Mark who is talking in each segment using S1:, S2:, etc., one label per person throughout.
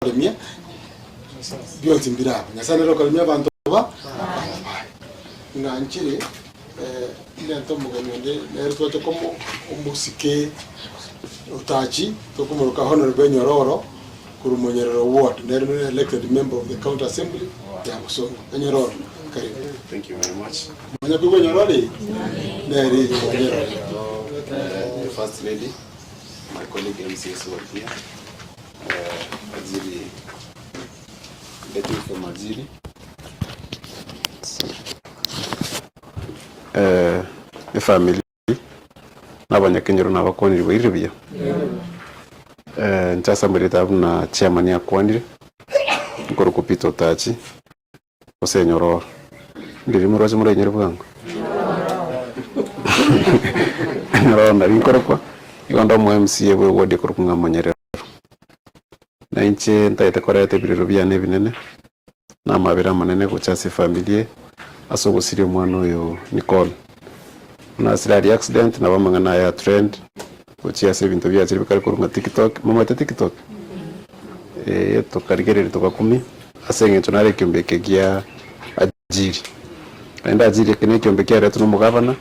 S1: Okoremia bionsi mbire aba. Nyasae nere okoremia abanto ba abana baye. Ng'a nchire ndente omogeni onde nere twacha komo omosike otachi tokomoroka Honourable Enyororo korwa Monyerere Ward nere ne elected member of the county assembly ya Bosongo. Enyororo karibu.
S2: Thank you very much.
S1: Mwanya koigwa Enyororo eye? Nere eye Monyerere.
S2: The First Lady, my colleague MCAs who are here. Ajili Betty from Ajili.
S3: Eh, efamily na abanyakenyoro nabakwanire boirire buya Eh, inche ase amarieta buna chairman akwanire nkorokwa Peter Otachi Gose enyororo. Ndiri moroche morenyore bwango? Enyororo nari nkorokwa, igo nde omo MCA bwe ward ekorokwa ng'a Monyerero. Na inche ntagete koreta ebirero biane ebinene, na amabera amanene gocha ase efamiri eye, ase ogosiria omwana oyo Nicole. Buna asire aria accident, nabo amang'ana aya a trend, gochia ase ebinto biachire bikare korwa ng'a tiktok, momanyete tiktok? Eeh tokarigereria togakumia. Ase engencho nare ekiombe eke gia Ajiri. Naende Ajiri eke nekiombe kiaretwe nomogabana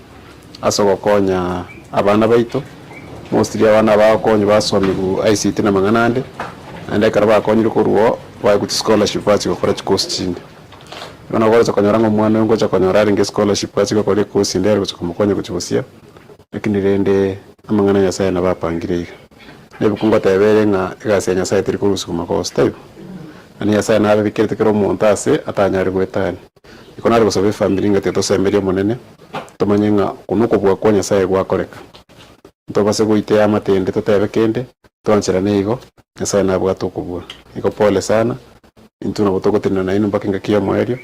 S3: ase ogokonya abana baito, mostly abana aba bagokonywa basomigwa ICT na amang'ana ande, naende ekero bakonyirwe korwa oo, baegwa chischolarship bachia gokora chicourse chinde. Bono ogocha konyora ng'a omwana oyo ngocha konyora arenge scholarship achie gokora ecourse ende ere gocha komokonya gochia gosiaa, lakini rende amang'ana ya Nyasaye nabo apangire iga. Nebuku ngoteba ere ng'a egasi ya Nyasaye teri korusigwa magoso, taibo? Naende Nyasaye nabebikerete kera omonto ase atanyare goetania. Iko nare gosaba efamiri ng'a tiga tosemerie Omonene, tomanye ng'a okwo nokobua kwa Nyasaye gwakoreka. Ntobase goita eamate ende totebe kende, twancherane igo, Nyasaye nabwate okobua. Igo pole sana, intwe nabo togotenena nainwe mpaka engaki y'omoerio,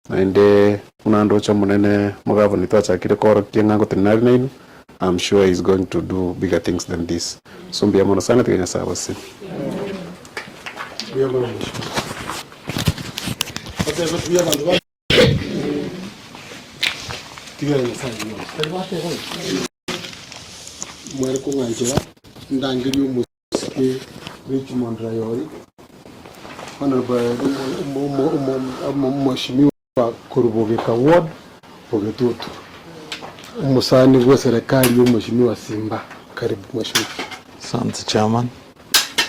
S3: Naende buna ndoche Omonene mogavana twachakire koorokia ng'a ngotenena are nainwe, I'm sure he is going to do bigger things than this. So mbuya mono sana tiga Nyasaye abasesenie.
S1: Mbuya mono mheshimiwa. Batebe buya abanto ba tigera Nyasaye buya. Tari bateba igo. Mwere kong'anchera ndangerie omosike Richmond Rayori Honorable Mheshimiwa korwa Bogeka Ward Bogetutu omosani bwe serikali ya Mheshimiwa Simba. Karibu Mheshimiwa.
S4: Asante chairman,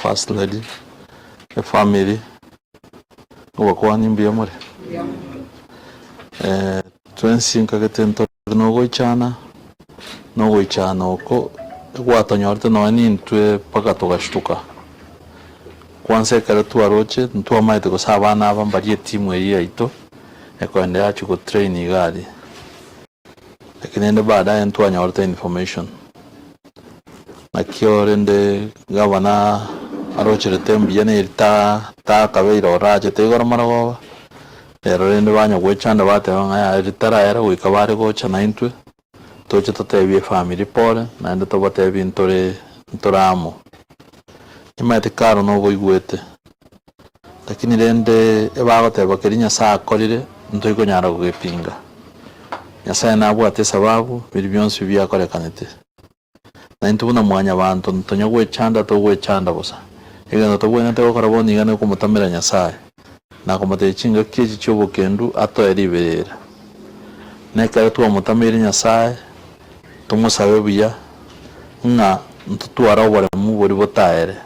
S4: first lady, efamily, ngobakwani mbuya more? Eh, twensi nkagete ntore nogoichana, na ogoichana oko gwatonyorete nonya nintwe mpaka togashtuka. Kwanza ekero twaroche ntwamaete gose abana aba mbaria etimu eyio yaito ekoenda yachia gotrain iga aria. Lakini rende baadaye ntwanyorete information. Nakio rende gavana arocherete mbuya neri ta takabeire orachete igoro marogoba, ero rende banya goechanda bateba ng'a yaya ritaraera goika bare gocha naintwe, toche totebie efamiri pore naende tobatebie ntore ntore amo. Nimanyete karo noboigwete, lakini rende ebagoteba keria Nyasaye akorire ntoikonyara kogepinga. Nyasaye nabwate esababu biria bionsi biakorekanete. Na intwe buna mwanyabanto ntonya gwechanda togwechanda bosa. Egento tobwenerete gokora bono iga nokomotamera Nyasae, na komotebia chingaki echi chi'obokendu atoe riberera. Na ekero twamotameire Nyasae, tomosabe buya, ng'a ntotware oboremu boria botaere.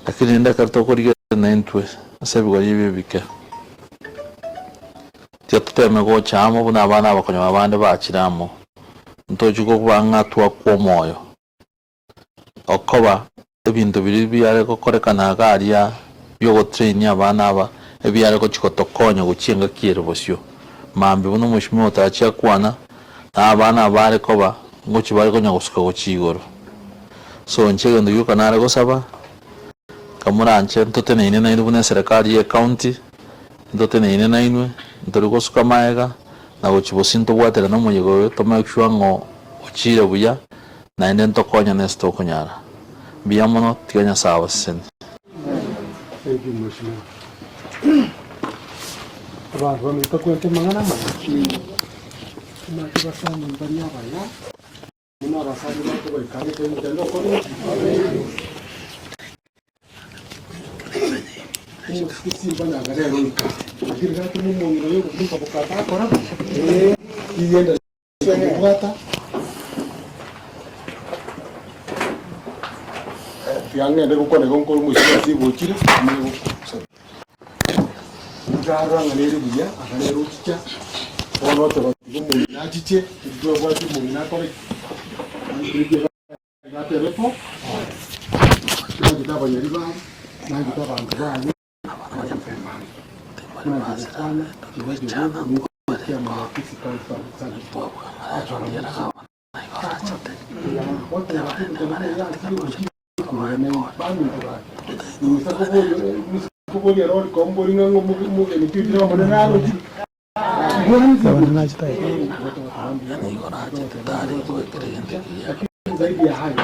S4: Lakini rende ekero tokorigereria naintwe ase ebigori ebi ebike, tiga toteme gocha amo buna abana abakonywa abande bachire amo, ntochie koba ng'a twakwa omoyo, okoba ebinto biria biare gokorekana iga aria biogotrainia abana aba, ebiare gochia gotokonya gochia engaki ere bosio. Mambia buna omweshimiwa otachia akwana, na abana aba bare koba, ngochia bare konya gosuka gochia igoro. So inche egento gioka nare gosaba, kamoranche ntoteneine nainwe buna eserekari ya ecounty, ntoteneine nainwe, ntori gosuka magega, na gochia bosio ntobwaterane omoyega oyo to make sure ng'a ochire buya, naende ntokonyane ase tokonyara. Mbuya mono, tiga Nyasae abasesenie.
S1: Thank you mheshimiwa. Abanto bamanyete kwenta amang'ana amaya. Omanyete basani mbari abaya, buna abasani bakobaika ase ekero okore. Omosike simba nanga rero oika. Lakini natoma omong'ina oyo ogokumba bokata akora ee igenda komobwata. Tiga ng'ende gokwana igo nkore omoiseke ase igochire amanye gokwa. Nkarora ng'a nere buya, aka nere ochicha, bono oteba tiga omong'ina achiche, intwebwati omong'ina akore ki? Gatebe po, Nanchete abanyari babo, nanchete abanto baye, nanchete emanga. Buna inche gokwana, igo Jehova nigo achiamanya physical service. Achora Zaidi ya hayo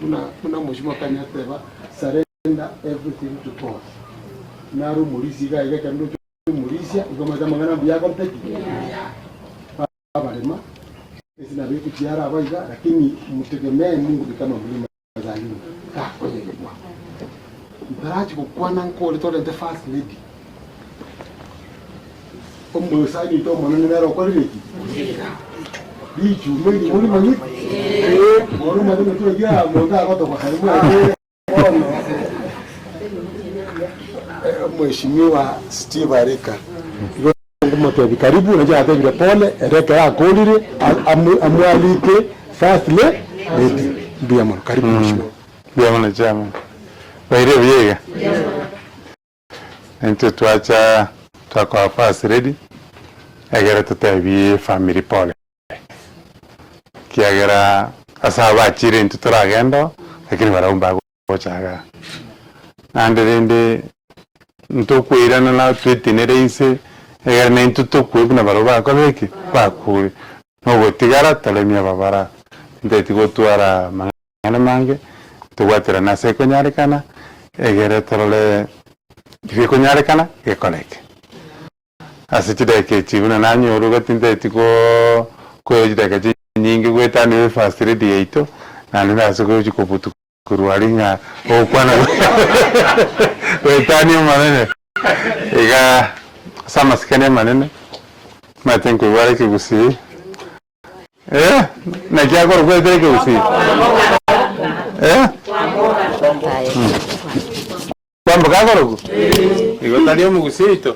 S1: buna mheshimiwa Kanya ateba surrender everything to God naro omorisia iga iga ekero ndoche omorisia igo omanyete amang'ana mbuya akorete ki? Mbuya abarema ase nabo ekuchiara aba iga lakini mtegemee Mungu ni kama mlima Zayuni takonyegebwa ntarachi gokwana nkore torente first lady Omosani oito omonene nere okorire ki? Richuma eri morimanyete? Ee, bono omanyete ng'a tore kia monto agotokwa kare mwaye bono. Mheshimiwa Steve Arika, igo nkomotebia karibu, nainche natebire pole, ere ekero akorire amwalike first lady. Mbuya mono, karibu mheshimiwa.
S5: Mbuya mono chairman. Baire buya iga? Intwe twacha twakoa first lady egere totebie efamiri pole, ekiagera ase aba bachire intwe toragende oo, lakini barabwo mbagocha igaa. Naende rende ntokweirana na twetenere inse egere naintwe tokwe buna barabwo bakorire ki? Bakure. Nogotigara toremie ababara, tintageti gotwara amang'ana mange, tobwaterane ase ekonyarekana, egere torore egekonyarekana gekoreke. Ase chidakika echi buna nanyorwa tintageti koo koira chidakika chinyinge goetania efirst lady yaito, naende nase gochi kobutu korwa aria ng'a ogokwana goetania omonene iga ase amasikani amanene, omanyete nkoigwa are ekegusii. Eh, naki akorokwa etari ekegusii? Eh? Kwamboka akorokwa? Igo tari omogusii oito?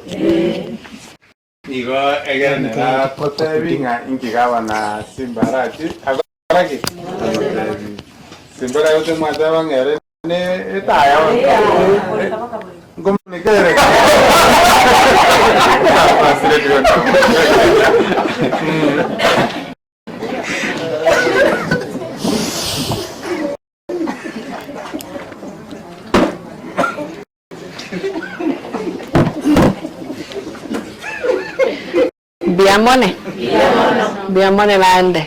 S5: Igo egere neragotebi ng'a inki gavana Simba arache akore ki? Amotebi. Simba oragote mwateba ng'a ere ne etaya nkomoneka ere
S6: Mbuya mone? Mbuya mone naende?